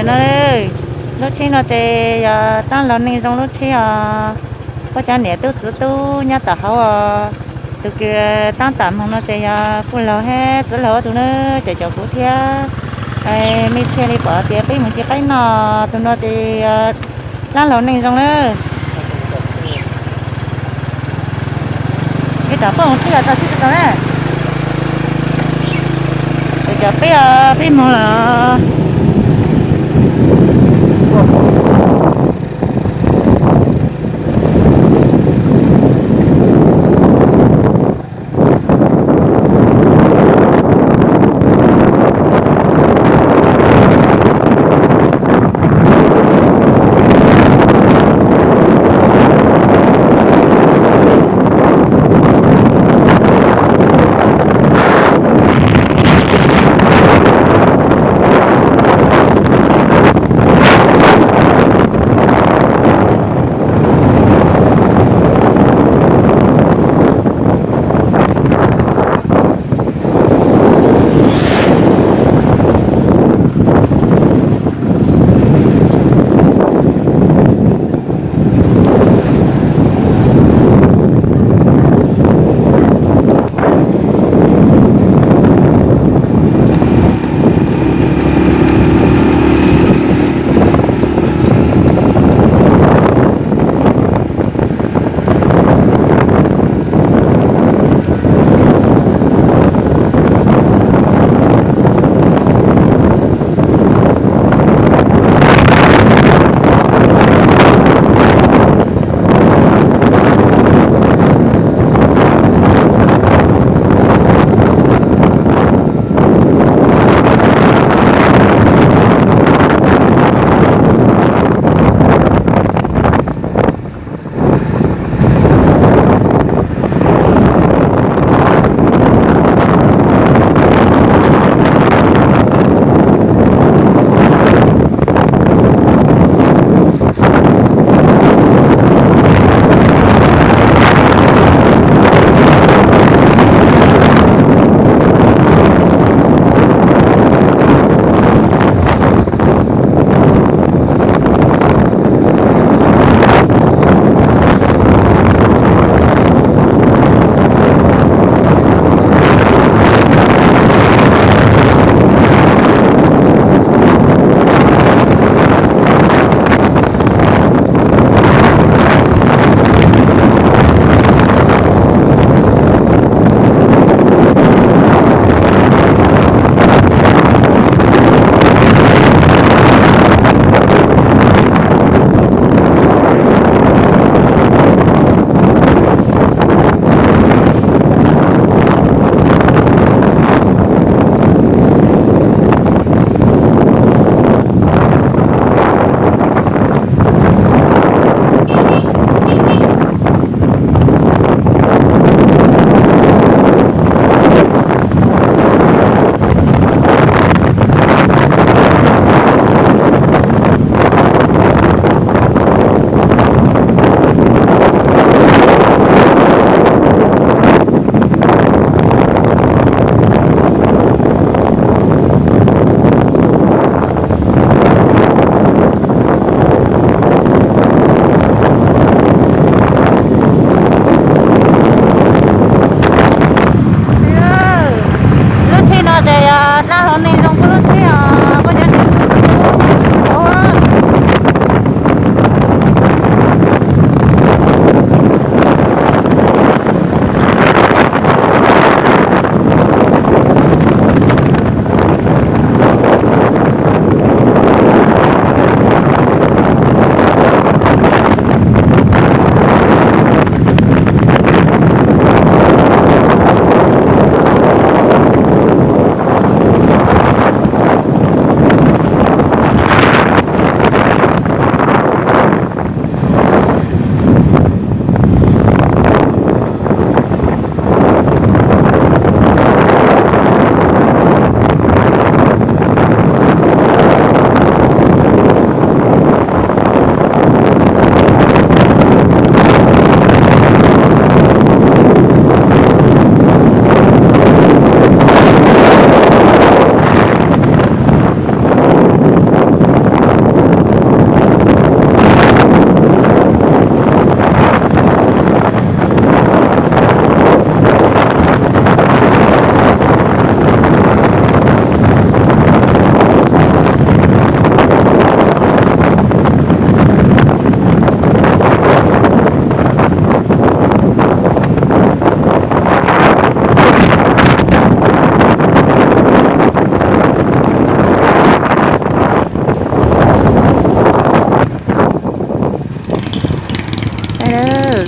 No, lub tsheb no ces yog taab laug neej zoo lub tsheb os. Puab cov niam tub txiv tub nyob tom hauv os. Tus kws taab tom moog no ces yog puj laug hab txiv laug ob tug na. Ces cov kuv thiab mej txhia li pom tias peb moog ci qaib noj, tus no ces yog taab laug neej zoo na. Peb rov puab moog tib yog tau tsheb tau na. Ces cov peb, peb moog lawm.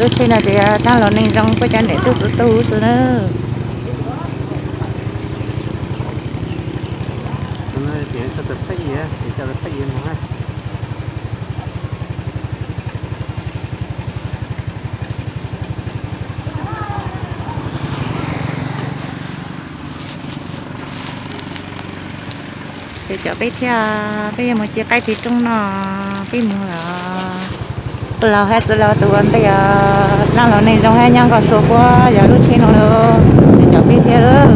Lub tsheb no ces taag los neeg zoo, puab cov niam tub txwv tug xwb na. Ces cov peb thiab, peb yuav mus ci qaib tim rooj no, peb mus lawm. Laus hab txiv laus tus ua ntej os, taag los neeg zoo hab nyob nkaus sua puab yog lub tsheb no lawm, ces cov peb thiab lawm.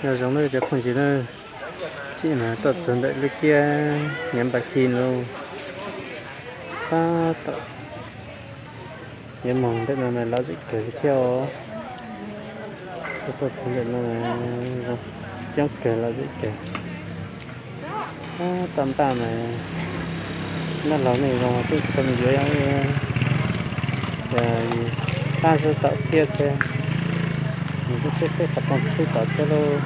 Nyob zoo nawb cov phooj ywg na, tsim mas tuaj txog ntawm lub ciab Nyav Npas Kis no, tab tom Yuav moog ntawm no mas lom zem kawg li thiab os. Tuaj txog ntawm no zoo coob kawg, lom zem kawg. Toj npaj mas noj laug nej zoo tub txog mus yuav, qab zog tom thiab, nws tub txhib peb qhov rooj tshwb tom thiab lauj.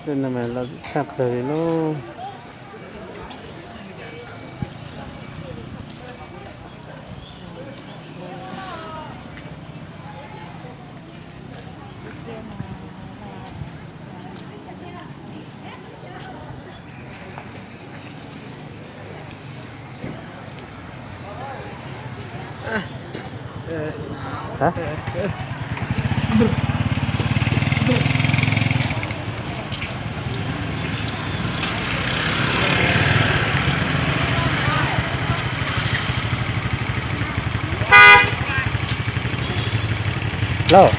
Tej no mas lom zem tshaj plaws li lauj. Lauj,